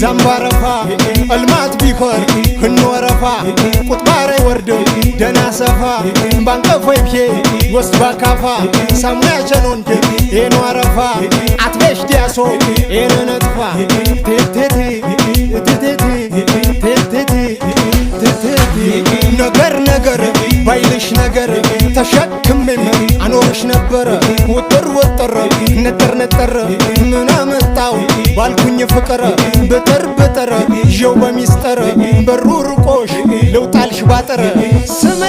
ዛምባረፋ እልማት ቢኮር ህንወረፋ ቁጥባረ ወርዶ ደና ሰፋ ባንቀፎይብሄ ወስድ ባካፋ ሳሙያቸኖንድ ኤኖ አረፋ አትቤሽ ዲያሶ ኤነነጥፋ ቴቴቴ ቴቴቴ ቴቴቴ ቴቴቴ ነገር ነገር ባይልሽ ነገር ተሸክሜም አኖርሽ ነበረ ውጥር ውጥር ነጥር ነጥር ምን አመጣው ባልኩኝ ፍቅር ብጥር ብጥር ይዤው በሚስጥር በሩ ርቆሽ ልውጣልሽ ባጥር ስሜ።